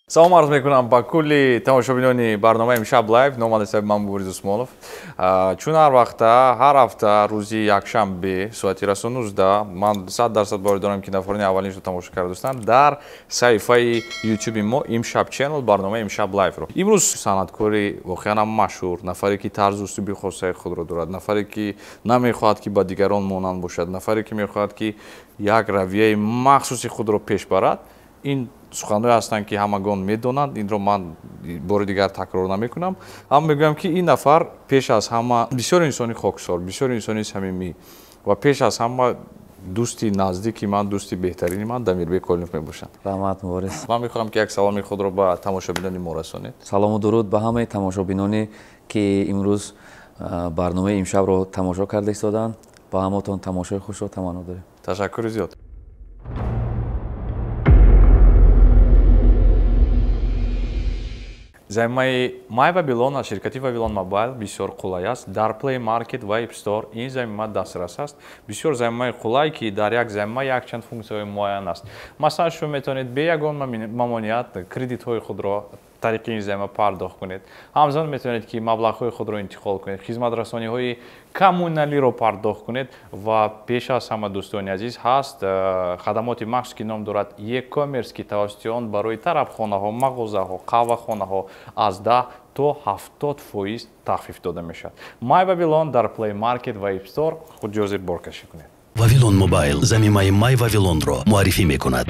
Салом арз мекунам ба кулли тамошобинони барномаи Имшаб Лайв. Номи ман Мубориз Усмонов. Чун ҳар вақта, ҳар ҳафта рӯзи якшанбе соати расо 19 ман 100% боварӣ дорам, ки нафарони аввалиншо тамошо карда дӯстанд дар саҳифаи YouTube мо Имшаб Channel барномаи Имшаб Лайвро. Имрӯз санъаткори воқеан ҳам машҳур, нафаре ки тарзу услуби хосаи худро дорад, нафаре ки намехоҳад ки ба дигарон монанд бошад, нафаре ки мехоҳад ки як равияи махсуси худро пеш барад. Ин суханҳое ҳастанд, ки ҳамагон медонанд, инро ман бори дигар такрор намекунам. Аммо мегӯям, ки ин нафар пеш аз ҳама бисёр инсони хоксор, бисёр инсони самимӣ ва пеш аз ҳама дӯсти наздики ман, дӯсти беҳтарини ман Дамирбек Холинов мебошанд. Раҳмат, Мубориз. Ман мехоҳам, ки як саломи худро ба тамошобинони мо расонед. Салому дуруд ба ҳамаи тамошобиноне, ки имрӯз барномаи имшабро тамошо карда истоданд. Ба ҳаматон тамошои хушро таманно дорем. Ташаккури зиёд. Замимаи My Babylon аз ширкати Babylon Mobile бисёр қулай аст. Дар Play Market ва App Store ин замима дастрас аст. Бисёр замимаи қулай, ки дар як замима якчанд функсияҳои муайян аст. Масалан, шумо метавонед бе ягон мамоният кредитҳои худро тариқи ин замима пардохт кунед. Ҳамзамон метавонед, ки маблағҳои худро интиқол кунед, хизматрасониҳои коммуналиро пардохт кунед ва пеш аз ҳама, дӯстони азиз, ҳаст хадамоти махсус, ки ном дорад e-commerce, ки тавассути он барои тарабхонаҳо, мағозаҳо, қаҳвахонаҳо аз 10 то 70% тахфиф дода мешавад. My Babylon дар Play Market ва App Store худ ҷозир боркашӣ кунед. Вавилон Мобайл замимаи Май Вавилонро муаррифӣ мекунад.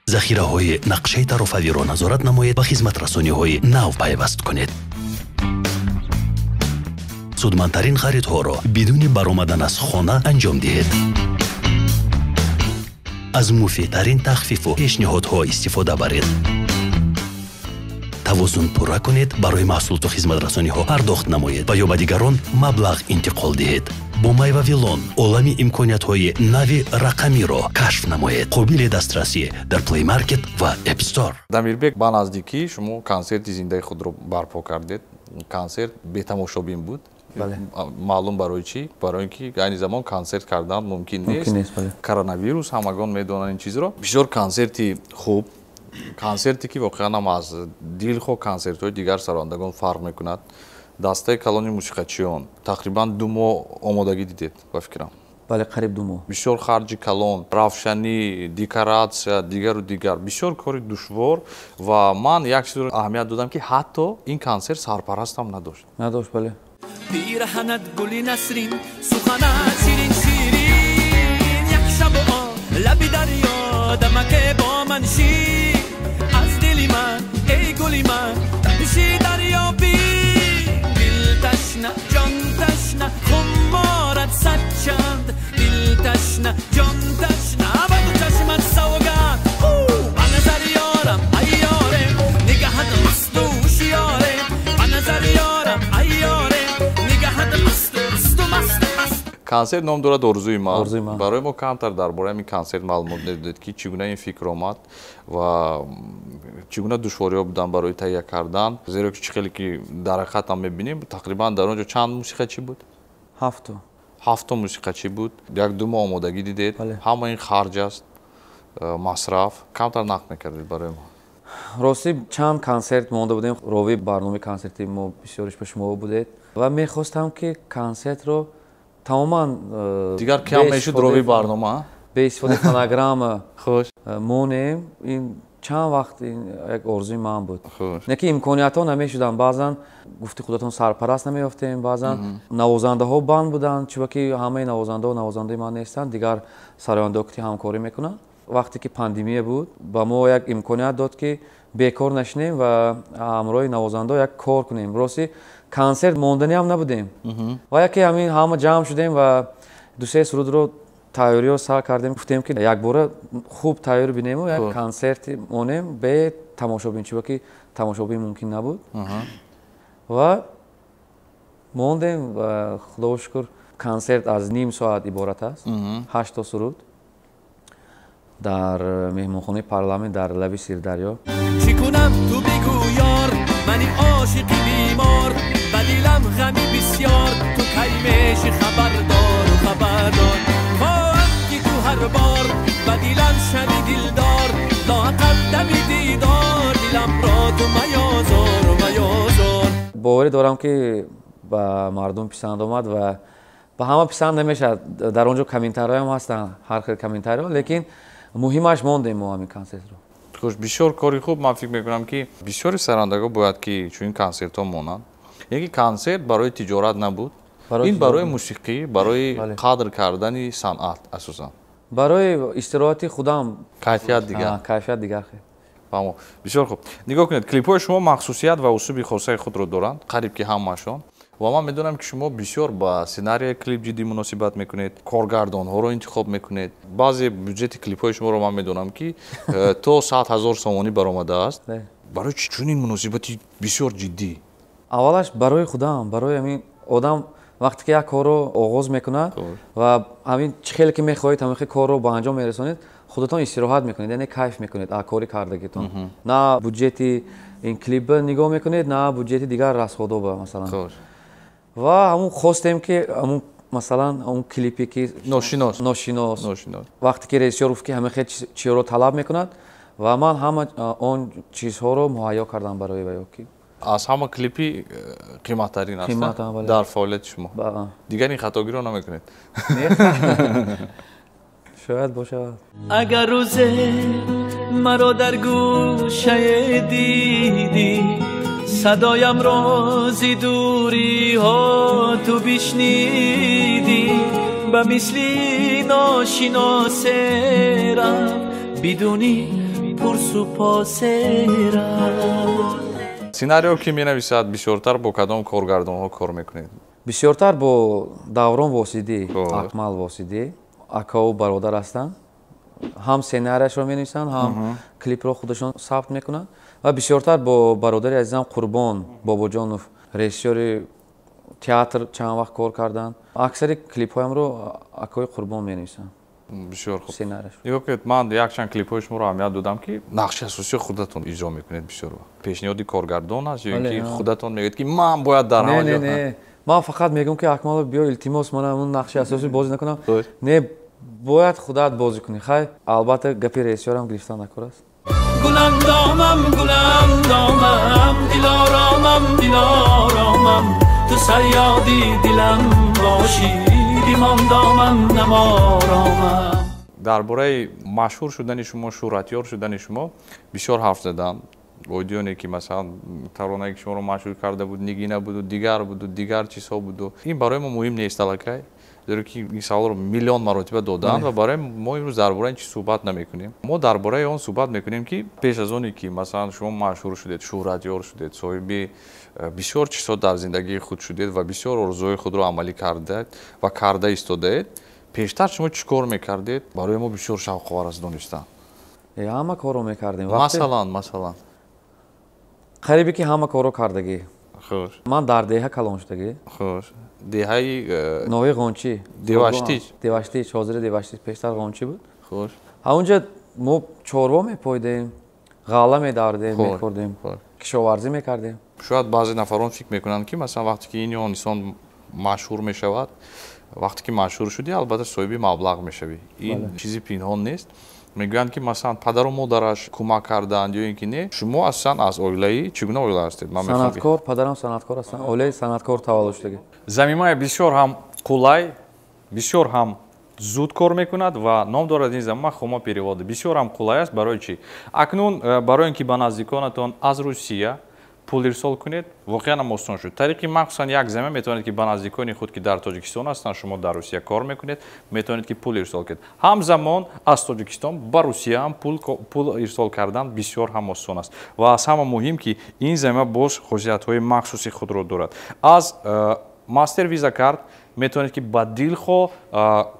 Захираҳои нақшаи тарофавиро назорат намоед ва хизматрасониҳои нав пайваст кунед. Судмандтарин харидҳоро бидуни баромадан аз хона анҷом диҳед. Аз муфидтарин тахфифу пешниҳодҳо истифода баред. Тавозун пурра кунед, барои маҳсулоту хизматрасониҳо пардохт намоед ва ё ба дигарон маблағ интиқол диҳед. Бо Май Вавилон олами имкониятҳои нави рақамиро кашф намоед. Қобили дастрасӣ дар Play Market ва App Store. Дамирбек, ба наздикӣ шумо консерти зиндаи худро барпо кардед. Консерт бетамошобин буд. Маълум барои чӣ? Барои ин ки айни замон консерт кардан мумкин нест. Коронавирус, ҳамагон медонанд ин чизро. Бисёр консерти хуб, консерте ки воқеан ҳам аз дилхоҳ консертҳои дигар сарояндагон фарқ мекунад. Дастаи калони мусиқачиён, тақрибан 2 моҳ омодагӣ дидед, ба фикрам. Бале, қариб 2 моҳ. Бисёр харҷи калон, равшанӣ, декоратсия, дигару дигар, бисёр кори душвор. Ва ман як чизро аҳамият додам, ки ҳатто ин консерт сарпарастам надошт. Надошт, бале. Пираҳанат гули Насрин, суханат ширин ширин, як шабу лаби дарё дамаке бо ман шир, аз дили ман, эй гули ман, тапиши дарё бин, дил ташна, ҷон ташна, хуморат сад чанд, дил ташна, ҷон ташна, ба ду чашмат савганд, ба назар ёрам, ай ёре, нигаҳат масту ҳушёре, ба назар ёрам, ай ёре, нигаҳат масту масту масту маст. Консерт ном дорад Орзуи ман. Барои мо камтар дар бораи ҳамин консерт маълумот медодед, ки чӣ гуна ин фикр омад ва чӣ гуна душвориҳо буданд барои таҳия кардан, зеро ки чӣ хеле ки дар ҳақиқат ҳам мебинем, тақрибан дар он ҷо чанд мусиқачӣ буд? Ҳафто. Ҳафто мусиқачӣ буд. Як 2 моҳ омодагӣ дидед. Ҳама ин харҷ аст, масраф. Камтар нақд мекардед барои мо. Ростӣ, чанд консерт монда будем. Ровии барномаи консерти мо бисёриш ба шумо будед ва мехостам, ки консертро тамоман дигар кам мешуд ровии барнома, бе истифодаи фонограмма монем. Ин чанд вақт ин як орзуи ман буд, не ки имкониятҳо намешуданд. Баъзан, гуфти худатон, сарпараст намеёфтем, баъзан навозандаҳо банд буданд, чунки ҳамаи навозандаҳо навозандаи ман нестанд, дигар сарояндаҳо ки ҳамкорӣ мекунанд. Вақте ки пандемия буд, ба мо як имконият дод, ки бекор нашинем ва ҳамроҳи навозандаҳо як кор кунем. Рости, консерт монданиам набудем ва яке ҳамин ҳама ҷамъ шудем ва дусе сурудро тайёриҳо сар кардем. Гуфтем, ки якбора хуб тайёр бинему як консерти монем бе тамошобин, чунки тамошобин мумкин набуд. Ва мондем ва худоро шукр, консерт аз ним соат иборат аст, ҳашто суруд дар меҳмонхонаи Парламент дар лаби Сирдарё. Чӣ кунам, ту бигӯ, ёр, мани ошиқи бемор, ба дилам ғами бисёр, ту кай меши хабардору хабардор, хоҳам ки ту ҳар бор. ба дилам шави дилдор, лоақал дами дидор, дилам ро ту маёзор, маёзор. Боварӣ дорам, ки ба мардум писанд омад ва ба ҳама писанд намешавад. Дар он ҷо комментариҳоям ҳастанд, ҳар хел комментариҳо, лекин муҳимаш мондем мо ҳамин консертро. Хуш, бисёр кори хуб. Ман фикр мекунам, ки бисёри сарандагон бояд ки чунин консертҳо монанд. Яке консерт барои тиҷорат набуд, ин барои мусиқӣ, барои қадр кардани санъат асосан. Барои истироҳати худам. Кайфият дигар. Кайфият дигар хел. Фаҳмо. Бисёр хуб. Нигоҳ кунед, клипҳои шумо махсусият ва услуби хосаи худро доранд, қариб ки ҳамаашон. Ва ман медонам, ки шумо бисёр ба сценарияи клип ҷиддӣ муносибат мекунед, коргардонҳоро интихоб мекунед. Баъзе бюҷети клипҳои шуморо ман медонам, ки то 100 000 сомонӣ баромадааст. Барои чӣ чунин муносибати бисёр ҷиддӣ? Аввалаш барои худам, барои ҳамин одам вақте ки як корро оғоз мекунад ва ҳамин чӣ хеле ки мехоҳед, ҳамин хел корро ба анҷом мерасонед, худатон истироҳат мекунед, яъне кайф мекунед аз кори кардагитон. На буҷети ин клип нигоҳ мекунед, на буҷети дигар расходоба, масалан. Ва ҳамун хостем, ки ҳамун, масалан, ҳамун клипе ки Ношинос. Ношинос. Ношинос. Вақте ки режиссёр гуфт, ки ҳамин хел чиҳоро талаб мекунад, ва ман ҳама он чизҳоро муҳайё кардам барои ваё, ки Аз ҳама клипи қиматтарин аст дар фаъолияти шумо. Дигар ин хатогиро намекунед? Шояд бошад. Агар рӯзе маро дар гӯшае дидӣ, садоямро зи дуриҳо ту бишнидӣ, ба мисли ношиносе рафт, бидуни пурсу посе рафт. Сценарио ки менависад, бисёртар бо кадом коргардонҳо кор мекунед? Бисёртар бо Даврон Восидӣ, Акмал Восидӣ, акаву бародар ҳастанд. Ҳам сценарияшро менависанд, ҳам клипро худашон сабт мекунанд. Ва бисёртар бо бародари азизам Қурбон Бобоҷонов, режиссёри театр, чанд вақт кор карданд. Аксари клипҳоямро акои Қурбон менависанд. Бисёр хуб. Нигоҳ кунед, ман якчанд клипҳои шуморо аҳамият додам, ки нақши асосии худатон иҷро мекунед. Бисёр вақт пешниҳоди коргардон аст ё ин ки худатон мегӯед, ки ман бояд дар ҳама ҷо? Не, ман фақат мегӯям, ки Акмалов, биё, илтимос, ман он нақши асосӣ бозӣ накунам. Не, бояд худат бозӣ кунӣ. Хай, албатта, гапи режиссёрам гирифтан накор аст. Гуландомам, гуландомам, дилоромам, дилоромам, ту саёди дилам бошӣ, бимондомам, наморомам. Дар бораи машҳур шудани шумо, шӯҳратёр шудани шумо бисёр ҳарф заданд. Оидионе ки, масалан, таронае ки шуморо машҳур карда буд, Нигина буду, дигар буду, дигар чизҳо буду, ин барои мо муҳим нест аллакай, зеро ки ин саволро миллион маротиба доданд ва барои мо имрӯз дар бораи ин чиз суҳбат намекунем. Мо дар бораи он суҳбат мекунем, ки пеш аз оне ки, масалан, шумо машҳур шудед, шӯҳратёр шудед, соҳиби бисёр чизҳо дар зиндагии худ шудед ва бисёр орзуҳои худро амалӣ кардаед ва карда истодаед, пештар шумо чӣ кор мекардед? Барои мо бисёр шавқовар аст донистан. Ҳама корро мекардем. Масалан? Қарибе ки ҳама корро кардагӣ. Ман дар деҳа калон шудагӣ. Хуш, деҳаи? Ноҳияи Ғончӣ. Деваштич. Деваштич, ҳозири Деваштич, пештар Ғончӣ буд. Ҳамунҷа мо чорво мепоидем, ғалла медаврдем, мехӯрдем, кишоварзӣ мекардем. Шояд баъзе нафарон фикр мекунанд, ки, масалан, вақте ки ин ё он инсон машҳур мешавад, вақте ки машҳур шудӣ, албатта, соҳиби маблағ мешавӣ. Ин чизи пинҳон нест. Мегӯянд, ки, масалан, падару модараш кӯмак карданд ё ин ки не. Шумо аслан аз оилаи чӣ гуна оила ҳастед? Санъаткор. Падарам санъаткор ҳастанд, оилаи санъаткор таваллуд шудагӣ. Замимаи бисёр ҳам қулай, бисёр ҳам зуд кор мекунад ва ном дорад ин замима Хумо Переводы. Бисёр ҳам қулай аст. Барои чӣ? Акнун барои ин ки ба наздиконатон аз Русия пул ирсол кунед, воқеан ҳам осон шуд. Тариқи махсусан як замима метавонед, ки ба наздикони худ, ки дар Тоҷикистон ҳастанд, шумо дар Русия кор мекунед, метавонед, ки пул ирсол кунед. Ҳамзамон аз Тоҷикистон ба Русия ҳам пул ирсол кардан бисёр ҳам осон аст. Ва аз ҳама муҳим, ки ин замима боз хосиятҳои махсуси худро дорад. Аз Мастер Виза карт метавонед, ки ба дилхоҳ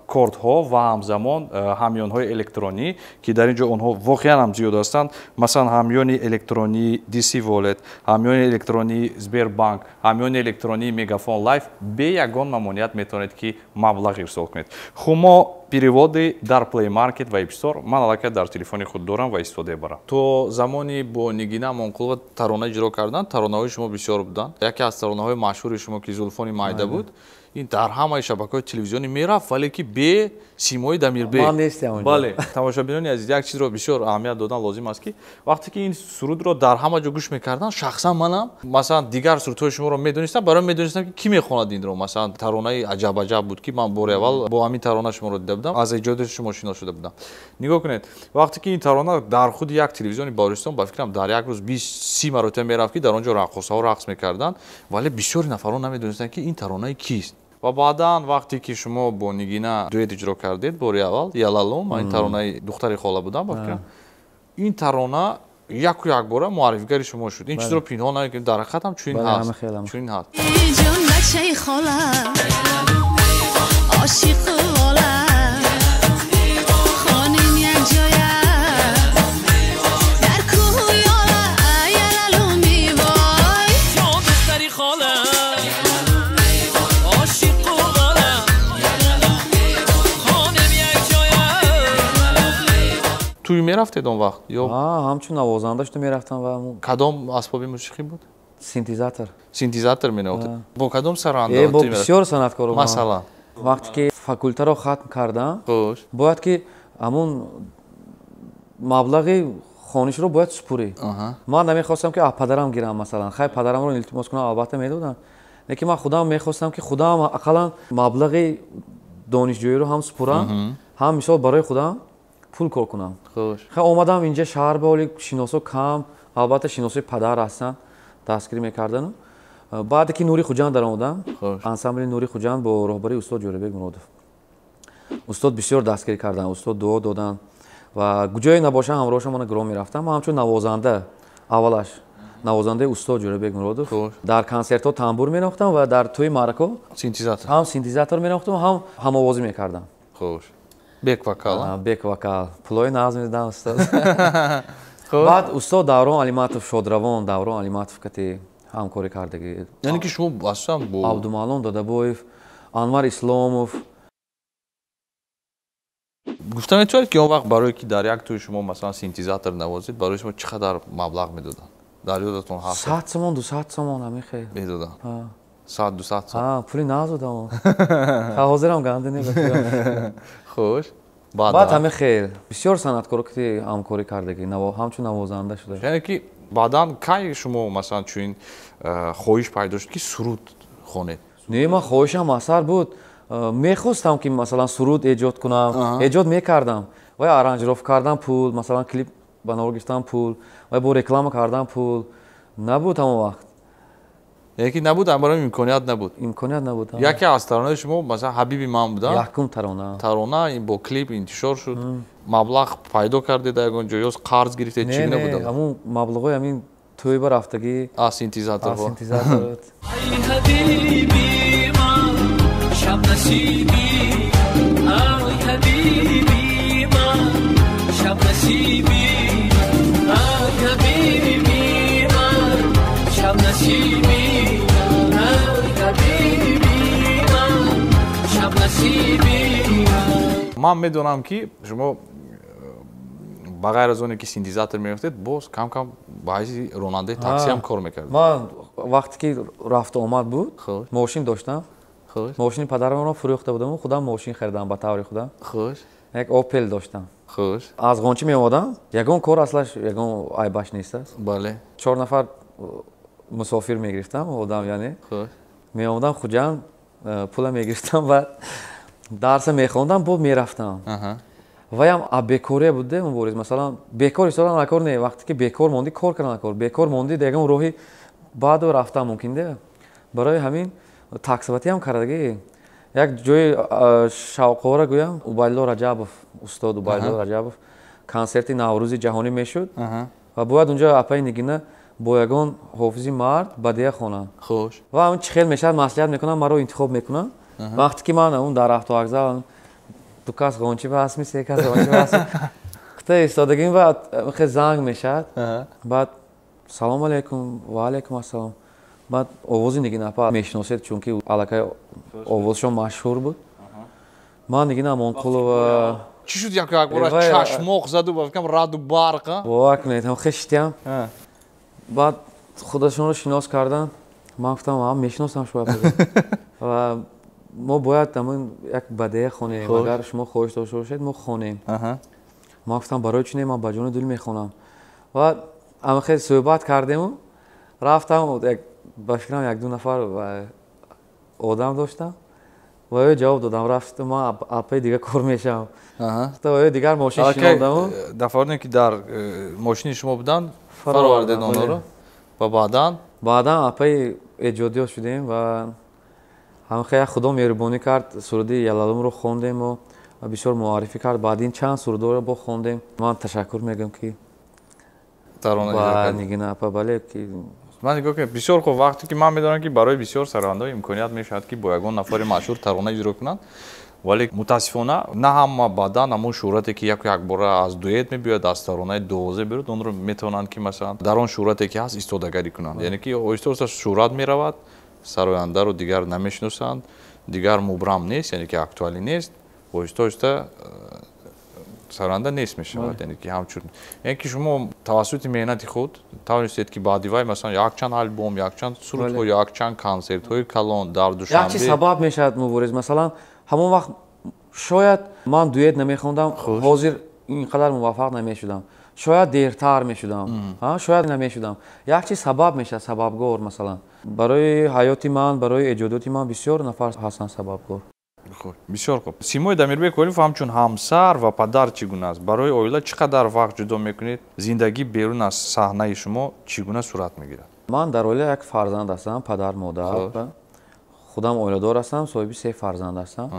кортҳо ва ҳамзамон ҳамёнҳои электронӣ, ки дар ин ҷо онҳо воқеан ҳам зиёд ҳастанд, масалан, ҳамёни электронии DC Wallet, ҳамёни электронии Сбербанк, ҳамёни электронии Мегафон Лайф, бе ягон мамоният метавонед, ки маблағ ирсол кунед. Хумо Переводы дар Play Market ва App Store ман аллакай дар телефони худ дорам ва истифода мебарам. То замони бо Нигина Амонқулова тарона иҷро кардан, таронаҳои шумо бисёр буданд. Яке аз таронаҳои машҳури шумо, ки «Зулфони майда» буд, ин дар ҳамаи шабакаҳои телевизионӣ мерафт, вале ки бе симои Дамирбек. Ман нестам онҷо. Бале, тамошобинони азиз, як чизро бисёр аҳамият додан лозим аст, ки вақте ки ин сурудро дар ҳама ҷо гӯш мекарданд, шахсан манам, масалан, дигар сурудҳои шуморо медонистам, барои медонистам, ки кӣ мехонад инро. Масалан, таронаи аҷаб аҷаб буд, ки ман бори аввал бо ҳамин тарона шуморо дида будам, аз эҷоди шумо шинос шуда будам. Нигоҳ кунед, вақте ки ин тарона дар худи як телевизиони Баҳористон, ба фикрам, дар як рӯз 20-30 маротиба мерафт, ки дар он ҷо раққосаҳо рақс мекарданд, вале бисёри нафарон намедонистанд, ки ин таронаи кист. Ва баъдан, вақте ки шумо бо Нигина дуэт иҷро кардед бори аввал, «Ялалом», ин таронаи «Духтари хола» будам, ба фикрам, ин тарона яку якбора муаррифигари шумо шуд. Ин чизро пинҳон намекунед, дар ҳақиқат ҳам чунин ҳаст, чунин ҳаст. Ҷон, бачаи хола, ошиқу ола, хонем якҷоя дар кӯҳу ёла, ялалуми вой. Ҷон, духтари хола, ошиқу ола, хонем якҷоя. Тӯй мерафтед он вақт ё? Ҳамчун навозанда шуда мерафтам ва Кадом асбоби мусиқӣ буд? Синтезатор. Синтезатор менавохтед. Бо кадом сароянда? Бо бисёр санъаткоро. Масалан? Вақте ки факултаро хатм кардам, бояд ки ҳамун маблағи хонишро бояд супурӣ. Ман намехостам, ки аз падарам гирам, масалан. Хай, падарамро илтимос кунам, албатта медодам, лекин ман худам мехостам, ки худам ақаллан маблағи донишҷӯиро ҳам супурам, ҳам мисол барои худам пул кор кунам. Хай, омадам инҷа шаҳр, ба оли шиносо кам, албатта шиносои падар ҳастанд, дастгирӣ мекардану. Баъде ки Нури Хуҷанд даромадам, ансамбли Нури Хуҷанд бо роҳбарии устод Ҷӯрабек Муродов, устод бисёр дастгирӣ карданд, устод дуо доданд ва ҷое набошам, ҳамроҳашон мана гиро мерафтам. Ман ҳамчун навозанда, аввалаш навозандаи устод Ҷӯрабек Муродов, дар консертҳо тамбур менохтам ва дар тӯи маърако синтезатор. Ҳам синтезатор менохтам, ҳам ҳамовозӣ мекардам. Хуш, бэк вокал. Бэк вокал. Пулои нағз медодам устод. Баъд устод Даврон Алиматов, шодравон Даврон Алиматов кати ҳамкорӣ кардагӣ. Яъне ки шумо аслан бо Абдумалон Додабоев, Анвар Исломов. Гуфта метавонед, ки он вақт барое ки дар як тӯи шумо, масалан, синтезатор навозед, барои шумо чӣ қадар маблағ медоданд? Дар ёдатон ҳаст? 100 сомон, 200 сомон, ҳамин хел. Медоданд 100-200 сом. Пули нағз додам, ҳозирам ганда не. Хуш. Баъд ҳамин хел бисёр санъаткоро ки ҳамкорӣ кардагӣ, ҳамчун навозанда шуда. Яъне ки баъдан кай шумо, масалан, чунин хоҳиш пайдо шуд, ки суруд хонед? Не, ман хоҳишам асар буд, мехостам, ки масалан суруд эҷод кунам, эҷод мекардам, вай аранжировка кардан пул, масалан, клип ба навор гирифтан пул, вай бо реклама кардан пул набуд ҳамон вақт. Яъне ки набуд, барои имконият набуд. Имконият набуд. Яке аз таронаи шумо, масалан, «Ҳабиби ман» буда. Якум тарона. Тарона бо клип интишор шуд. Маблағ пайдо кардед ягон ҷо ё қарз гирифтед, чӣ гуна буда? Ҳамун маблағҳои ҳамин тӯй ба рафтагӣ. Аз синтезаторҳо. Синтезатор. Ай ҳабиби ман, шаб насиби, ай ҳабиби ман, шаб насиби, ай ҳабиби ман, шаб насиби, ай ҳабиби ман, шаб насиби. Ман медонам, ки шумо ба ғайр аз оне ки синтезатор меёфтед, боз кам-кам ба ҳайси ронандаи таксиам кор мекардед. Ман вақте ки рафту омад буд, мошин доштам, мошини падарамро фурӯхта будаму худам мошин харидам, ба таври худам як Опел доштам. Аз Ғончӣ меомадам, ягон кор аслаш ягон айбаш нест аст. Чор нафар мусофир мегирифтам, одам яъне. Меомадам Хуҷанд, пула мегирифтам ва дарса мехондам, бо мерафтам. Ваям бекория буде, Мубориз. Масалан, бекор истодан накор не, вақте ки бекор мондӣ, кор кардан накор, бекор мондӣ, ягон роҳи баъду рафтан мумкин де. Барои ҳамин таксоватиам кардагӣ. Як ҷои шавқовара гӯям, Убайдулло Раҷабов, устод Убайдулло Раҷабов, консерти Наврӯзи ҷаҳонӣ мешуд ва бояд унҷо апаи Нигина бо ягон ҳофизи мард бадия хонанд. Ва ҳамн чӣ хел мешавад, маслиҳат мекунам, маро интихоб мекунанд. Вақте ки ман он дар автовокзал, ду кас Ғончӣ ба ҳастми, се кас Ғончӣ ба ҳастми, қита истодагим ва хел занг мешавад. Баъд: «Салому алайкум». «Ва алайкум ассалом». Баъд овози Нигина апа мешиносед, чунки аллакай овозшон машҳур буд. Ман Нигина Амонқулова. Чӣ шуд яку якбора чашмоқ заду ба фикрам раъду барқ? Бовар кунед, ҳам хештиям. Баъд худашонро шинос кардан, ман гуфтам, ҳам мешиносам шумо. Ва мо бояд ҳамон як бадеа хонем, агар шумо хоҳиш дошта бошед, мо хонем. Ман гуфтам, барои чӣ не, ман ба ҷони дил мехонам. Ва ҳама хеле суҳбат кардему рафтам, ба фикрам як-ду нафар одам доштам ва ё ҷавоб додам, рафтам ман апаи дига кор мешавам. Ва ё дигар мошин шинондаму. Дафъаоне ки дар мошини шумо буданд, фаровардед онҳоро ва баъдан? Баъдан апаи эҷодиёт шудем ва ҳама хеле Худо меҳрубонӣ кард, суруди Ялалумро хондем ва бисёр муаррифӣ кард. Баъд ин чанд сурудҳоро бо хондем. Ман ташаккур мегӯям ки ба Нигина апа, бале ки ман нигоҳ кунед, бисёр хуб. Вақте ки ман медонам ки барои бисёр сарояндаҳо имконият мешавад ки бо ягон нафари машҳур тарона иҷро кунанд, вале мутаассифона на ҳама баъдан ҳамон шӯҳрате ки яку якбора аз дуэт мебиёяд, аз таронаи дувозе биёяд, онро метавонанд ки масалан дар он шӯҳрате ки ҳаст истодагарӣ кунанд. Яъне ки оҳиста оҳиста шӯҳрат меравад, сарояндаро дигар намешиносанд, дигар мубрам нест, яъне ки актуалӣ нест, оҳиста оҳиста сароянда нест мешавад. Яъне ки ҳамчун, яъне ки шумо тавассути меҳнати худ тавонистед ки баъди вай масалан якчанд албом, якчанд сурудҳо, якчанд консертҳои калон дар Душанбе. Як чиз сабаб мешавад мубориз, масалан ҳамон вақт шояд ман дуэт намехондам, ҳозир ин қадар муваффақ намешудам, шояд дертар мешудам, шояд намешудам. Як чиз сабаб мешавад, сабабгор. Масалан барои ҳаёти ман, барои эҷодиёти ман бисёр нафар ҳастанд сабабгор. Хуб, бисёр хуб. Симои Дамирбек Олимов ҳамчун ҳамсар ва падар чӣ гуна аст? Барои оила чӣ қадар вақт ҷудо мекунед? Зиндагӣ берун аз саҳнаи шумо чӣ гуна сурат мегирад? Ман дар оила як фарзанд ҳастам, падар, модар. Худам оиладор ҳастам, соҳиби се фарзанд ҳастам.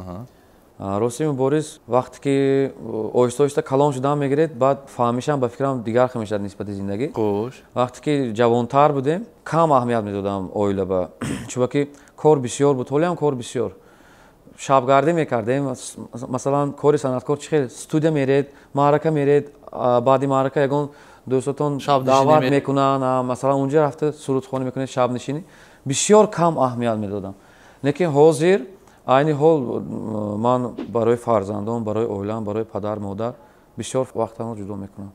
Рости мубориз, вақте ки оҳиста оҳиста калон шудан мегиред, баъд фаҳмишам ба фикрам дигар хел мешавад нисбати зиндагӣ. Вақте ки ҷавонтар будем, кам аҳамият медодам оила ба, чунки кор бисёр буд, ҳолиам кор бисёр. Шабгардӣ мекардем, масалан кори санъаткор чӣ хел, студия меред, маърака меред, баъди маърака ягон дӯстотон даъват мекунанд, масалан унҷа рафта сурудхонӣ мекунед, шабнишинӣ. Бисёр кам аҳамият медодам. Лекин ҳозир айни ҳол ман барои фарзандон, барои оилам, барои падар, модар бисёр вақтамро ҷудо мекунам.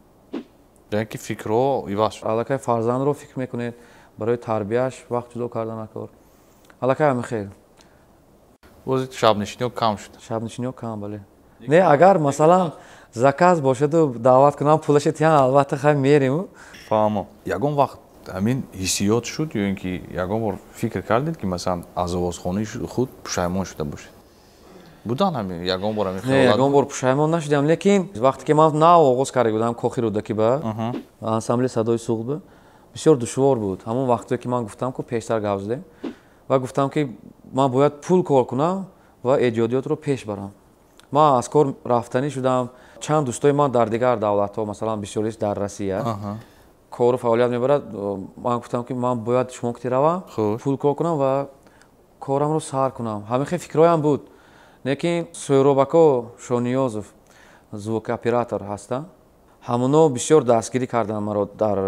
Яъне ки фикрҳо иваз шуд. Аллакай фарзандро фикр мекунед, барои тарбияш вақт ҷудо кардан накор. Аллакай ҳамин хел. Боз шабнишиниҳо кам шуд. Шабнишиниҳо кам, бале. Не, агар масалан заказ бошаду даъват кунам, пулаша тиҳам, албатта хай мерем. Фаҳмам. Ягон вақт ҳамин ҳиссиёт шуд ё ин ки ягон бор фикр кардед ки масалан аз овозхонии худ пушаймон шуда бошед? Будан ҳамин ягон бор ҳамин Не, ягон бор пушаймон нашудам, лекин вақте ки ман нав оғоз карда будам Кохи Рӯдакӣ ба ансамбли Садои Суғд ба, бисёр душвор буд. Ҳамон вақте ки ман гуфтам ку пештар гап задем ва гуфтам ки ман бояд пул кор кунам ва эҷодиётро пеш барам. Ман аз кор рафтанӣ шудам. Чанд дӯстои ман дар дигар давлатҳо, масалан бисёриш дар Россия кору фаъолият мебарад. Ман гуфтам ки ман бояд шумо кити равам, пул кор кунам ва корамро сар кунам. Ҳамин хел фикрҳоям буд. Лекин Сӯйробако Шониёзов звукооператор ҳастанд. Ҳамоно бисёр дастгирӣ карданд маро дар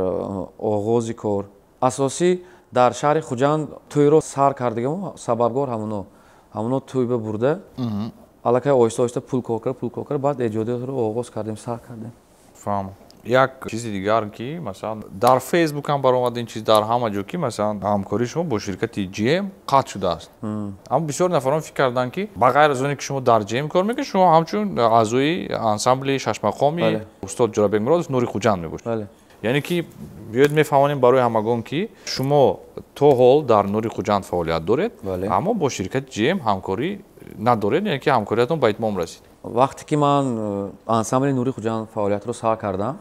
оғози кор. Асосӣ дар шаҳри Хуҷанд тӯйро сар кардагам, сабабгор ҳамоно. Ҳамоно тӯйба бурда, аллакай оҳиста оҳиста пул кор кард, пул кор кард, баъд эҷодиётро оғоз кардем, сар кардем. Фаҳмам. Як чизи дигар ки масалан дар Фейсбук ҳам баромад ин чиз, дар ҳама ҷо ки масалан ҳамкории шумо бо ширкати GM қатъ шудааст. Аммо бисёр нафарон фикр карданд ки ба ғайр аз оне ки шумо дар GM кор мекунед, шумо ҳамчун аъзои ансамбли шашмақоми устод Ҷӯрабек Муродов Нури Хуҷанд мебошед. Яъне ки биёед мефаҳмонем барои ҳамагон ки шумо то ҳол дар Нури Хуҷанд фаъолият доред, аммо бо ширкати GM ҳамкорӣ надоред, яъне ки ҳамкориятон ба итмом расид. Вақте ки ман ансамбли Нури Хуҷанд фаъолиятро сар кардам,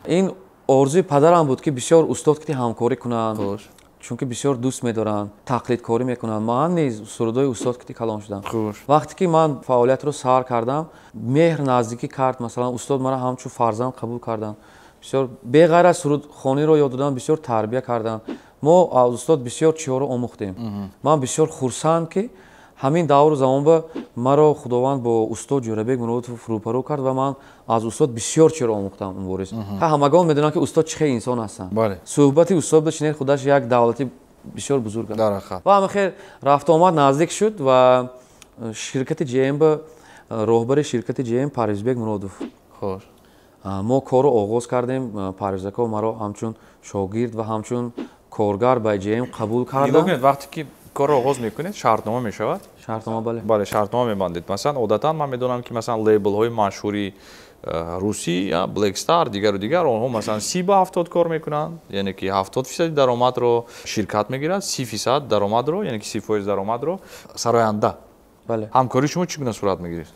ин орзуи падарам буд ки бисёр устод ки ҳамкорӣ кунанд, чунки бисёр дӯст медоранд, тақлидкорӣ мекунанд. Ман низ сурудҳои устод ки калон шудам. Вақте ки ман фаъолиятро сар кардам, меҳр наздикӣ кард, масалан устод маро ҳамчун фарзанд қабул карданд. Бисёр беғайр аз сурудхониро ёд додан, бисёр тарбия карданд. Мо аз устод бисёр чиҳоро омӯхтем. Ман бисёр хурсанд ки ҳамин давру замон ба маро Худованд бо устод Ҷӯрабек Муродов рӯпарӯ кард ва ман аз устод бисёр чиро омӯхтам. Мубориз, ҳамагон медонанд ки устод чӣ хел инсон ҳастанд. Суҳбати устод ба чинед худаш як давлати бисёр бузург аст. Ва ҳамин хел рафту омад наздик шуд ва ширкати GM ба Роҳбари ширкати ЖМ Парвизбек Муродов. Хуш. Мо корро оғоз кардем. Парвизако маро ҳамчун шогирд ва ҳамчун коргар ба ЖМ қабул карданд. Нигоҳ кунед, вақте ки корро оғоз мекунед, шартнома мешавад? Шартнома, бале. Бале, шартнома мебандед. Масалан, одатан ман медонам, ки масалан лейблҳои машҳури русӣ, Black Star, дигару дигар, онҳо масалан 30-70 кор мекунанд, яъне ки 70% даромадро ширкат мегирад, 30% даромадро, яъне ки 30% даромадро сароянда. Бале. Ҳамкории шумо чӣ гуна сурат мегирифт?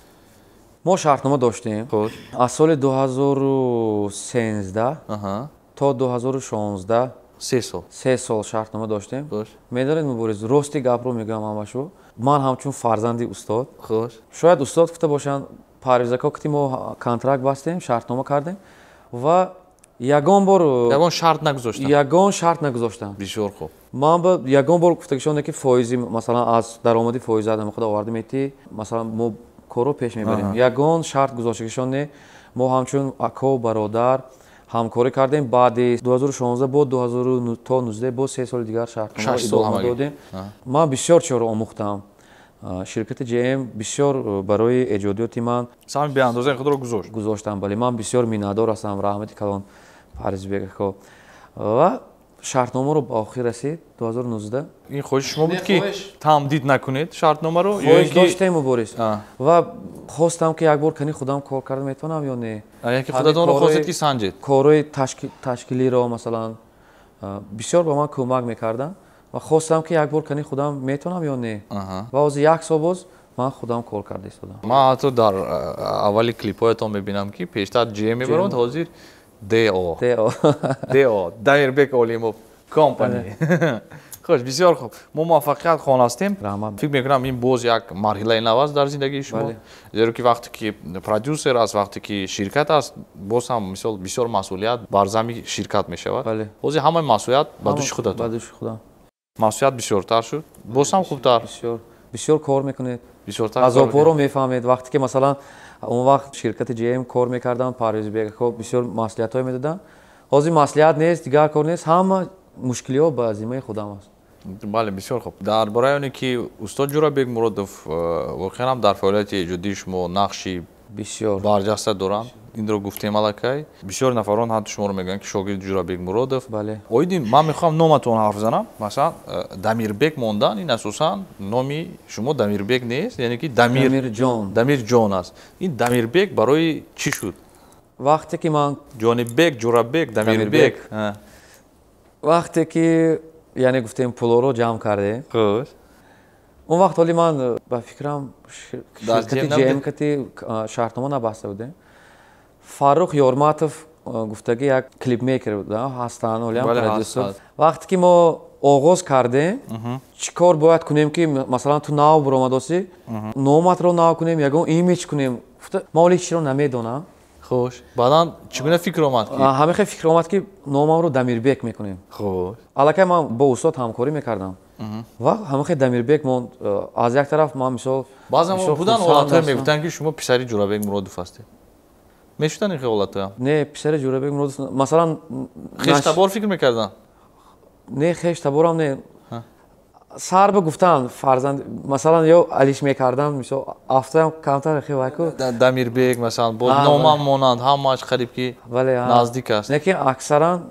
Мо шартнома доштем. Хуш. Аз соли 2013 то 2016 3 сол. 3 сол шартнома доштем. Хуш. Медонед, Мубориз, рости гапро мегӯям ҳамашу. Ман ҳамчун фарзанди устод. Хуш. Шояд устод гуфта бошанд, Парвизако ки мо контракт бастем, шартнома кардем ва ягон бор ягон шарт нагузоштанд. Ягон шарт нагузоштанд. Бисёр хуб. Ман ба ягон бор гуфтагишонде ки фоизи, масалан, аз даромади фоиза адам худо оварда мети, масалан, мо корро пеш мебарем. Ягон шарт гузоштагишон не. Мо ҳамчун ако бародар ҳамкорӣ кардем. Баъди 2016 бо 2019 бо 3 соли дигар шартнома идома додем. Ман бисёр чизро омӯхтам. Ширкати ЖМ бисёр барои эҷодиёти ман саҳми беандозаи худро гузошт. Гузоштам, бале. Ман бисёр миннатдор ҳастам, раҳмати калон Парвизбек ако. Ва шартномаро ба охир расид 2019. Ин хоҳиши шумо буд ки тамдид накунед шартномаро? Хоҳиш доштем, Мубориз. Ва хостам ки як бор кани худам кор карда метавонам ё не. Яъне ки худатонро хостед ки санҷед. Корҳои ташкилиро, масалан, бисёр ба ман кӯмак мекарданд. Ва хостам ки як бор кани худам метавонам ё не. Ва ҳозир як сол боз ман худам кор карда истодам. Ман ҳатто дар аввали клипҳоятон мебинам ки пештар ЖМ мебаранд, ҳозир ДО. ДО. Дамирбек Олимов компани. Хуш, бисёр хуб. Мо муваффақият хоҳон ҳастем. Фикр мекунам ин боз як марҳилаи нав аст дар зиндагии шумо. Зеро ки вақте ки продюсер аст, вақте ки ширкат аст, боз ҳам мисол бисёр масъулият бар зами ширкат мешавад. Ҳозир ҳамаи масъулият ба дӯши худатон. Ба дӯши худам. Масъулият бисёртар шуд, боз ҳам хубтар. Бисёр, бисёр кор мекунед. Бисёртар. Азобҳоро мефаҳмед. Вақте ки масалан он вақт ширкати ЖМ кор мекардам, Парвизбек ако бисёр маслиҳатҳое медоданд. Ҳозир маслиҳат нест, дигар кор нест, ҳама мушкилиҳо ба зиммаи худам аст. Бале, бисёр хуб. Дар бораи оне ки устод Ҷӯрабек Муродов воқеан ҳам дар фаъолияти эҷодии шумо нақши бисёр барҷаста доранд, инро гуфтем аллакай. Бисёр нафарон ҳатто шуморо мегӯянд ки шогирди Ҷӯрабек Муродов. Бале. Оиди ман мехоҳам номатон ҳарф занам. Масалан, Дамирбек мондан, ин асосан номи шумо Дамирбек нест, яъне ки Дамир Дамирҷон. Дамирҷон аст. Ин Дамирбек барои чӣ шуд? Вақте ки ман Ҷонибек, Ҷӯрабек, Дамирбек. Вақте ки яъне гуфтем пулоро ҷамъ кардем. Хуш. Он вақт ҳоли ман ба фикрам ширкати ЖМ кати шартнома набаста будем. Фаррух Ёрматов гуфтаги як клипмейкер буд, ҳастанд, ҳолиам продюсер. Вақте ки мо оғоз кардем, чӣ кор бояд кунем ки масалан ту нав буромадосӣ, номатро нав кунем, ягон имидж кунем. Гуфта ман ҳоли ҳеҷ чиро намедонам. Хуш. Баъдан чӣ гуна фикр омад ки? Ҳамин хел фикр омад ки номамро Дамирбек мекунем. Хуш. Аллакай ман бо устод ҳамкорӣ мекардам. Ва ҳамин хел Дамирбек монд. Аз як тараф ман мисол баъзан будан ҳолатҳое мегуфтанд ки шумо писари Ҷӯрабек Муродов ҳастед. Мешуданд ин хел ҳолатҳоям? Не, писари Ҷӯрабек Муродов, масалан, хештабор фикр мекарданд? Не, хештаборам не. Сар ба гуфтанд фарзанд, масалан, ё алиш мекарданд, мисол, афтаям камтар хевайку. Дамирбек, масалан, боз номам монанд, ҳамааш қариб ки наздик аст. Лекин аксаран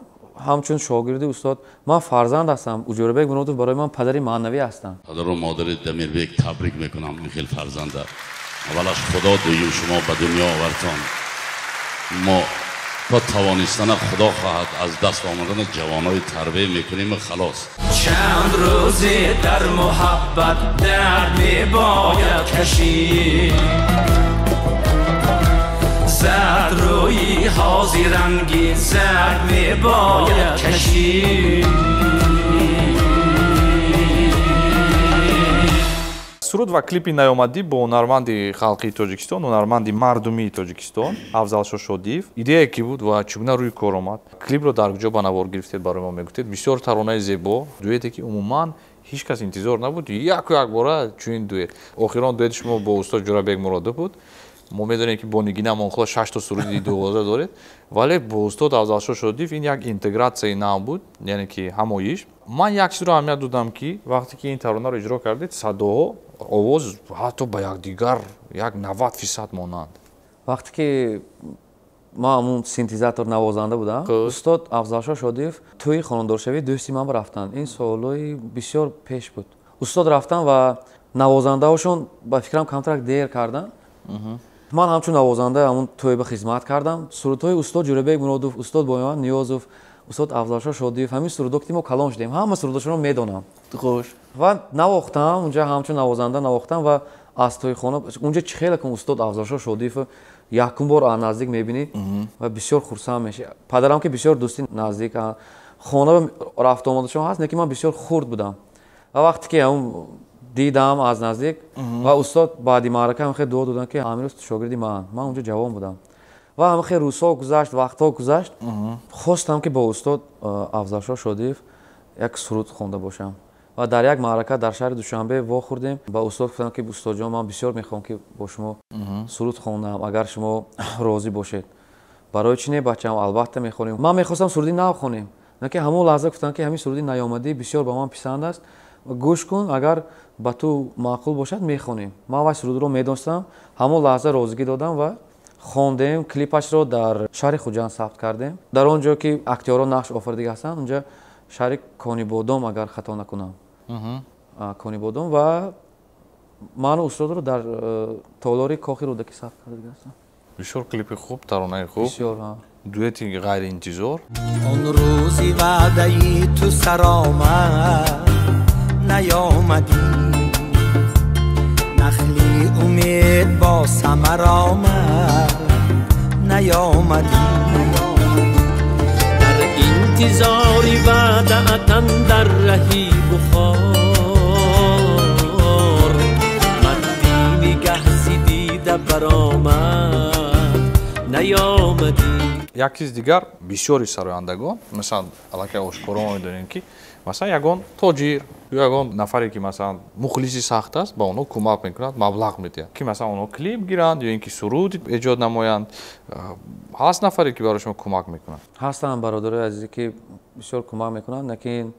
ҳамчун шогирди устод, ман фарзанд ҳастам, Ҷӯрабек Муродов барои ман падари маънавӣ ҳастанд. Падару модари Дамирбек табрик мекунам ин хел фарзанда. Аввалаш Худо, дуюм шумо ба дунё овардтон. Мо то тавонистана Худо хоҳад аз даст омадана ҷавонои тарбия мекунем ва халос. Чанд рӯзе дар муҳаббат дард мебояд кашид, зард рӯи ҳозиранги зард мебояд кашид. Суруд ва клипи наёмадӣ бо ҳунарманди халқии Тоҷикистон, ҳунарманди мардумии Тоҷикистон Афзалшо Шодиев. Идея ки буд ва чӣ гуна рӯи кор омад? Клипро дар куҷо ба навор гирифтед, барои мо мегуфтед. Бисёр таронаи зебо, дуэте ки умуман ҳеҷ кас интизор набуд, яку якбора чунин дуэт. Охирон дуэти шумо бо устод Ҷӯрабек Муродов буд. Мо медонем ки бо Нигина Амонқулова 6 то суруди 12 доред, вале бо устод Афзалшо Шодиев ин як интегратсияи нав буд, яъне ки ҳамоиш. Ман як чизро аҳамият додам, ки вақте ки ин таронаро иҷро кардед, садоҳо, овоз ҳатто ба якдигар як 90% монанд. Вақте ки ман ҳамун синтезатор навозанда будам, устод Афзалшоҳ Шодиев тӯи хонандоршавии дӯсти ман рафтанд. Ин солҳои бисёр пеш буд. Устод рафтанд ва навозандаҳошон ба фикрам камтарак дер карданд. Ман ҳамчун навозанда ҳамун тӯй ба хизмат кардам. Сурудҳои устод Ҷӯрабек Муродов, устод Боймамад Ниёзов, устод Афзалшоҳ Шодиев, ҳамин сурудҳо ки мо калон шудем, ҳама сурудҳошонро медонам. Ва навохтам, унҷа ҳамчун навозанда навохтам ва аз тӯйхона унҷа чӣ хеле кун устод Афзалшоҳ Шодиев якум бор аз наздик мебинӣ ва бисёр хурсанд мешавӣ. Падарам ки бисёр дӯсти наздик, хона рафту омадашон ҳаст, лекин ман бисёр хурд будам. Ва вақте ки ҳамун дидам аз наздик ва устод баъди маърака ҳам хеле дуо доданд, ки ҳамин рӯз шогирди ман. Ман унҷо ҷавон будам. Ва ҳам хеле рӯзҳо гузашт, вақтҳо гузашт. Хостам ки бо устод Афзалшоҳ Шодиев як суруд хонда бошам. Ва дар як маърака дар шаҳри Душанбе вохӯрдем. Ба устод гуфтам, ки устодҷон, ман бисёр мехоҳам, ки бо шумо суруд хонам, агар шумо розӣ бошед. Барои чӣ не, бачаам, албатта мехонем. Ман мехостам суруди нав хонем. Лекин ҳамон лаҳза гуфтам, ки ҳамин суруди наёмадӣ бисёр ба ман писанд аст. Гӯш кун, агар ба ту маъқул бошад, мехонем. Ман вай сурудро медонистам, ҳамон лаҳза розигӣ додам ва хондем. Клипашро дар шаҳри Хуҷанд сабт кардем. Дар он ҷо ки актёрҳо нақш офаридагӣ ҳастанд, унҷа шаҳри Конибодом, агар хато накунам. Конибодом ва ману устодро дар толори Кохи Рӯдакӣ сабт кардагӣ ҳастам. Бисёр клипи хуб, таронаи хуб. Бисёр, ҳа. Дуэти ғайриинтизор. Он рӯзи ваъдаи ту саромад наёмадӣ, нахли умед бо самар омад наёмадӣ. Дар интизори ваъдаат андар раҳи бухор, мардӣ нигаҳ зи дида баромад наёмадӣ. Як чиз дигар, бисёри сарояндагон, масалан, аллакай ошкоро мо медонем, ки масалан ягон тоҷир ё ягон нафаре, ки масалан мухлиси сахт аст, ба онҳо кӯмак мекунад, маблағ медиҳад, ки масалан онҳо клип гиранд ё ин ки суруд эҷод намоянд. Ҳаст нафаре, ки барои шумо кӯмак мекунад? Ҳастанд бародарои азизе, ки бисёр кӯмак мекунанд, лекин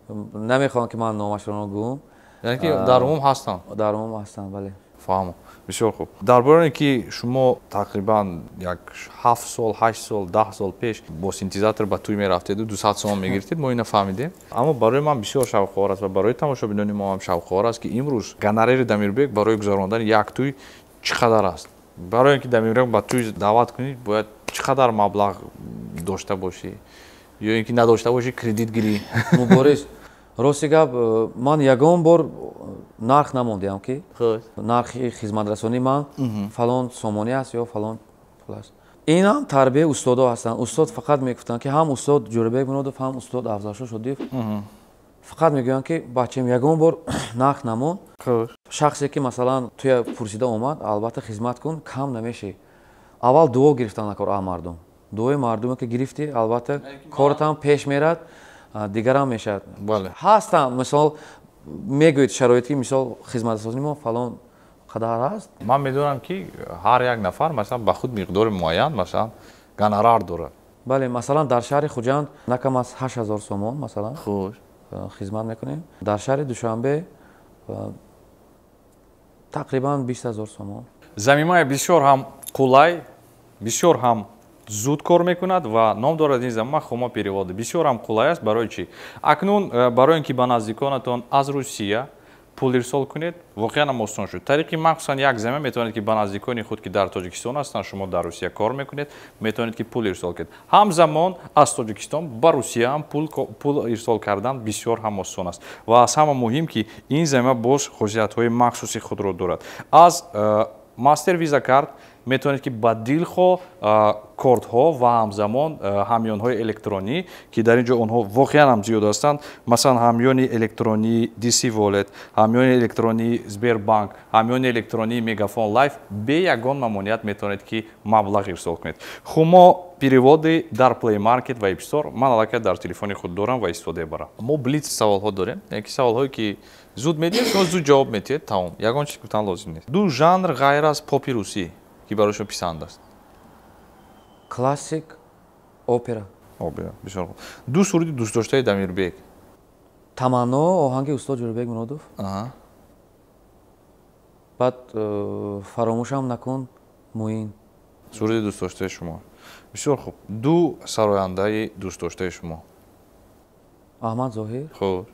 намехоҳам, ки ман номашонро гӯям. Яъне ки дар умум ҳастанд? Дар умум ҳастанд, бале. Фаҳмам. Бисёр хуб. Дар бораи ки шумо тақрибан як 7 сол, 8 сол, 10 сол пеш бо синтезатор ба тӯй мерафтеду 200 сомон мегирифтед, мо ина фаҳмидем. Аммо барои ман бисёр шавқовар аст ва барои тамошобинони мо ҳам шавқовар аст, ки имрӯз гонорари Дамирбек барои гузарондани як тӯй чӣ қадар аст? Барои ин ки Дамирбек ба тӯй даъват кунӣ, бояд чӣ қадар маблағ дошта бошӣ? Ё ин ки надошта бошӣ, кредит гирӣ? Мубориз, рости гап, ман ягон бор нарх намондиам, ки нархи хизматрасонии ман фалон сомонӣ аст ё фалон пул аст. Ин ҳам тарбияи устодо ҳастанд. Устод фақат мегуфтанд, ки ҳам устод Ҷӯрабек Муродов, ҳам устод Афзалшоҳ Шодиев фақат мегӯянд, ки бачаем, ягон бор нарх намон. Шахсе ки масалан туя пурсида омад, албатта хизмат кун, кам намешӣ. Аввал дуо гирифтан накор а мардум. Дуои мардуме ки гирифтӣ, албатта коратам пеш мерад, дигарам мешавад. Ҳастам, мисол мегӯед шароити, мисол хизматрасонии мо фалон қадар аст. Ман медонам, ки ҳар як нафар масалан ба худ миқдори муайян масалан гонорар дорад. Бале, масалан дар шаҳри Хуҷанд на кам аз 8000 сомон масалан хизмат мекунем. Дар шаҳри Душанбе тақрибан 20000 сомон. Замимаи бисёр ҳам қулай, бисёр ҳам зуд кор мекунад ва ном дорад ин замима Хумо переводы. Бисёр ҳам қулай аст. Барои чӣ? Акнун барои ин ки ба наздиконатон аз Русия пул ирсол кунед, воқеан ҳам осон шуд. Тариқи махсусан як замима метавонед, ки ба наздикони худ, ки дар Тоҷикистон ҳастанд, шумо дар Русия кор мекунед, метавонед, ки пул ирсол кунед. Ҳамзамон аз Тоҷикистон ба Русия ҳам пул ирсол кардан бисёр ҳам осон аст. Ва аз ҳама муҳим, ки ин замима боз хосиятҳои махсуси худро дорад. Аз Мастер Виза карт метавонед, ки ба дилхоҳ кортҳо ва ҳамзамон ҳамёнҳои электронӣ, ки дар ин ҷо онҳо воқеан ҳам зиёд ҳастанд, масалан ҳамёни электронии DC Wallet, ҳамёни электронии Сбербанк, ҳамёни электронии Мегафон Лайф, бе ягон мамоният метавонед, ки маблағ ирсол кунед. Хумо переводы дар Play Market ва App Store ман аллакай дар телефони худ дорам ва истифода мебарам. Мо блиц саволҳо дорем, яъне ки саволҳое, ки зуд медиҳед, шумо зуд ҷавоб медиҳед, тамом. Ягон чиз гуфтан лозим нест. Ду жанр ғайр аз попи русӣ, ки барои шумо писанд аст? Классик, опера. Опера, бисёр хуб. Ду суруди дӯстдоштаи Дамирбек? Таманно оҳанги устод Ҷӯрабек Муродов. Баъд фаромӯшам накун Муин. Суруди дӯстдоштаи шумо. Бисёр хуб. Ду сарояндаи дӯстдоштаи шумо. Аҳмад Зоҳир. Хуб.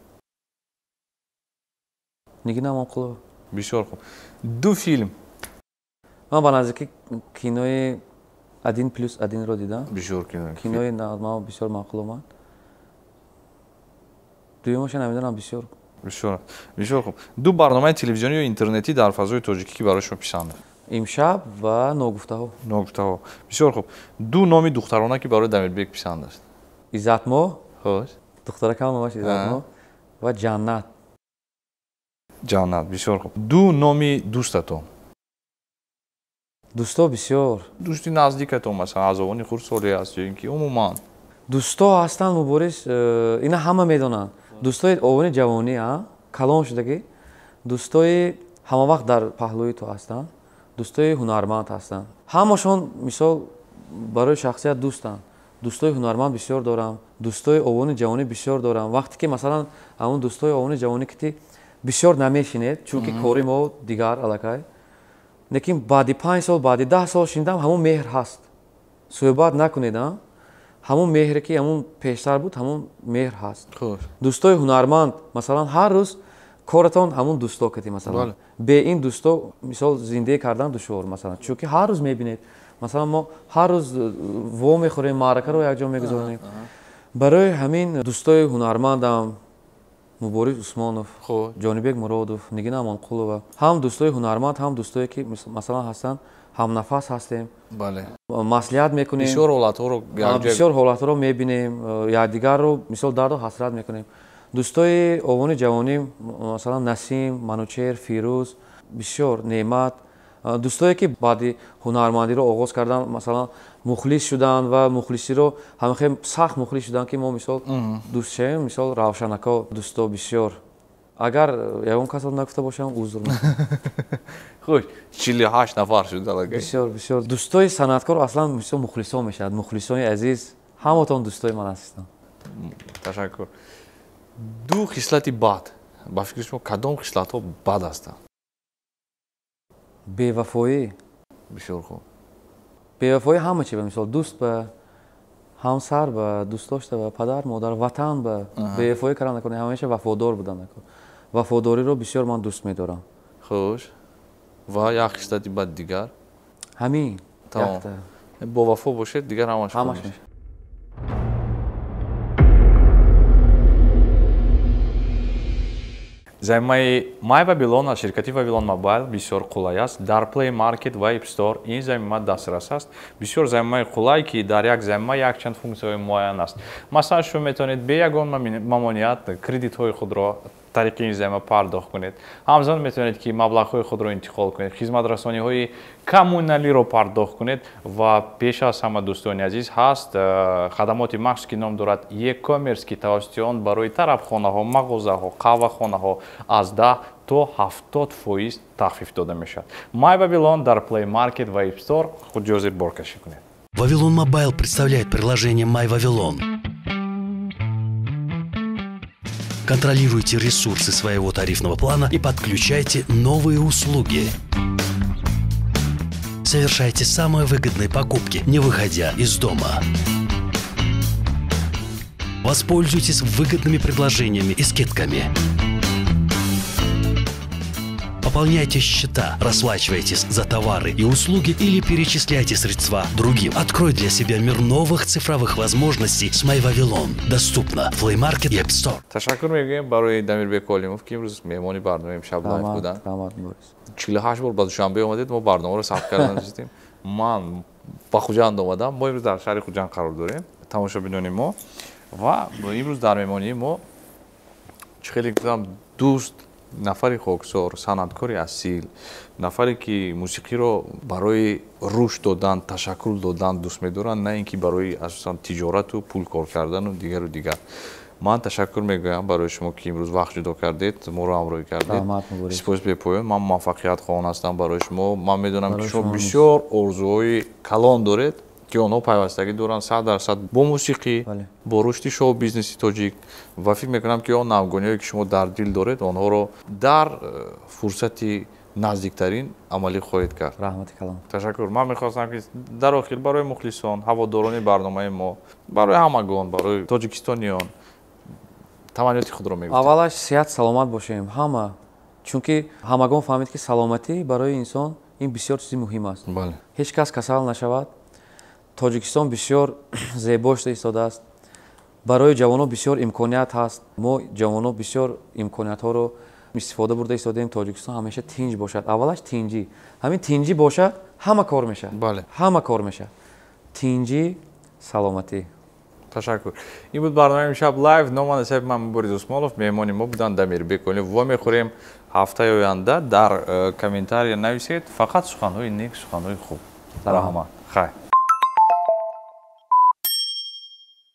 Нигина Амонқулова. Бисёр хуб. Ду филм. Ман ба наздикӣ кинои 1+1-ро дидам. Бисёр кино. Кинои ман бисёр маъқул омад. Дуюмаша намедонам бисёр. Бисёр. Бисёр хуб. Ду барномаи телевизионӣ ё интернетӣ дар фазои тоҷикӣ ки барои шумо писанд аст. Имшаб ва Ногуфтаҳо. Ногуфтаҳо. Бисёр хуб. Ду номи духтарона ки барои Дамирбек писанд аст. Иззатмо. Хуш. Духтаракам номаш Иззатмо ва Ҷаннат. Ҷаннат. Бисёр хуб. Ду номи дӯстатон. Дӯсто бисёр. Дӯсти наздикатон, масалан, аз овони хурдсолӣ аст ё ин ки умуман? Дӯсто ҳастанд, Мубориз, ина ҳама медонанд. Дӯстои овони ҷавонӣ, калон шудагӣ, дӯстои ҳама вақт дар паҳлӯи ту ҳастанд, дӯстои ҳунарманд ҳастанд. Ҳамашон мисол барои шахсият дӯстанд. Дӯстои ҳунарманд бисёр дорам, дӯстои овони ҷавонӣ бисёр дорам. Вақте ки масалан ҳамон дӯстои овони ҷавонӣ ки бисёр намешинед, чунки кори мо дигар аллакай. Лекин баъди 5 сол, баъди 10 сол шиндам, ҳамон меҳр ҳаст. Суҳбат накунед, ҳамон меҳре ки ҳамон пештар буд, ҳамон меҳр ҳаст. Дӯстои ҳунарманд, масалан, ҳар рӯз коратон ҳамон дӯсто кардӣ, масалан. Бе ин дӯсто, мисол, зиндагӣ кардан душвор, масалан. Чунки ҳар рӯз мебинед. Масалан, мо ҳар рӯз во мехӯрем, маъракаро якҷо мегузаронем. Барои ҳамин дӯстои ҳунармандам Мубориз Усмонов, Ҷонибек Муродов, Нигина Амонқулова, ҳам дӯстои ҳунарманд, ҳам дӯстое ки масалан ҳастанд, ҳамнафас ҳастем. Маслиҳат мекунем. Бисёр ҳолатҳоро мебинем, якдигарро мисол дарду ҳасрат мекунем. Дӯстои овони ҷавонӣ, масалан, Насим, Манучер, Фирӯз, бисёр неъмат. Дӯстое ки баъди ҳунармандиро оғоз кардан, масалан, мухлис шуданд ва мухлисиро ҳамин сахт мухлис шуданд, ки мо мисол дӯст шавем, мисол Равшанако, дӯсто бисёр. Агар ягон касро нагуфта бошам, узр. Хуш, 48 нафар шуд аллакай. Бисёр, бисёр. Дӯстои санъаткор аслан бисёр мухлисон мешавад. Мухлисони азиз, ҳаматон дӯстои ман ҳастанд. Ташаккур. Ду хислати бад. Ба фикри шумо кадом хислатҳо бад ҳастанд? Бевафоӣ. Бисёр хуб. Бевафоӣ ҳама чи ба, мисол, дӯст ба, ҳамсар ба, дӯстдошта ба, падар, модар, ватан ба. Бевафоӣ кардан накунед, ҳамеша вафодор будан накун. Вафодориро бисёр ман дӯст медорам. Хуш. Ва як хислати бад дигар? Ҳамин. Тамом. Бо вафо бошед, дигар ҳамаш хуб Ҳамаш мешавад. мешавад. Замимаи My Babylon аз ширкати Babylon Mobile бисёр қулай аст. Дар Play Market ва App Store ин замима дастрас аст. Бисёр замимаи қулай, ки дар як замима якчанд функсияҳои муайян аст. Масалан, шумо метавонед бе ягон мамоният кредитҳои худро тариқи ин замима пардохт кунед. Ҳамзамон метавонед, ки маблағҳои худро интиқол кунед, хизматрасониҳои коммуналиро пардохт кунед ва пеш аз ҳама, дӯстони азиз, ҳаст хадамоти махсус, ки ном дорад e-commerce, ки тавассути он барои тарабхонаҳо, мағозаҳо, қаҳвахонаҳо аз 10 то 70% тахфиф дода мешавад. My Babylon дар Play Market ва App Store худ ҷозир боркашӣ кунед. Вавилон Mobile представляет приложение My Вавилон. Контролируйте ресурсы своего тарифного плана и подключайте новые услуги. Совершайте самые выгодные покупки, не выходя из дома. Воспользуйтесь выгодными предложениями и скидками. Пополняйте счета, расплачивайтесь за товары и услуги или перечисляйте средства другим. Открой для себя мир новых цифровых возможностей с My Вавилон. Доступно в Play Market и App Store. Ташаккур мегӯем барои Дамирбек Олимов, ки имрӯз меҳмони барномаи Имшаб Лайв буданд. Раҳмат, Мубориз. 48 бор ба Душанбе омадед, мо барномаро сабт карда нишастем. Ман ба Хуҷанд омадам. Мо имрӯз дар шаҳри Хуҷанд қарор дорем, тамошобинони мо. Ва имрӯз дар меҳмонии мо чӣ хеле гуфтам, дӯст, нафари хоксор, санъаткори асил, нафаре ки мусиқиро барои рушд додан, ташаккул додан дӯст медоранд, на ин ки барои асосан тиҷорату пул кор кардану дигару дигар. Ман ташаккур мегӯям барои шумо, ки имрӯз вақт ҷудо кардед, моро ҳамроҳӣ кардед. Раҳмат, Мубориз. Сипос бепоён. Ман муваффақият хоҳон ҳастам барои шумо. Ман медонам, ки Барои шумо шумо низ. бисёр орзуҳои калон доред. Ки онҳо пайвастагӣ доранд 100% бо мусиқӣ, бо рушди шоу бизнеси тоҷик, ва фикр мекунам, ки он навгониҳое, ки шумо дар дил доред, онҳоро дар фурсати наздиктарин амалӣ хоҳед кард. Раҳмати калон. Ташаккур. Ман мехостам, ки дар охир барои мухлисон, ҳаводорони барномаи мо, барои ҳамагон, барои тоҷикистониён таманниёти худро мегуфтед. Аввалаш, сиҳат саломат бошем ҳама, чунки ҳамагон фаҳмид, ки саломатӣ барои инсон ин бисёр чизи муҳим аст. Ҳеҷ кас касал нашавад. Тоҷикистон бисёр зебо шуда истодааст, барои ҷавонон бисёр имконият ҳаст, мо ҷавонон бисёр имкониятҳоро истифода бурда истодаем. Тоҷикистон ҳамеша тинҷ бошад. Аввалаш тинҷӣ, ҳамин тинҷӣ бошад, ҳама кор мешавад. Ҳама кор мешавад. Тинҷӣ, саломатӣ. Ташаккур. Ин буд барномаи «Имшаб лайв». Ном ва насаби ман Борис Усмонов, меҳмони мо буданд Дамирбек Олимов. Вомехӯрем ҳафтаи оянда. Дар комментария нависед фақат суханҳои нек, суханҳои хуб. Раҳмат, хайр.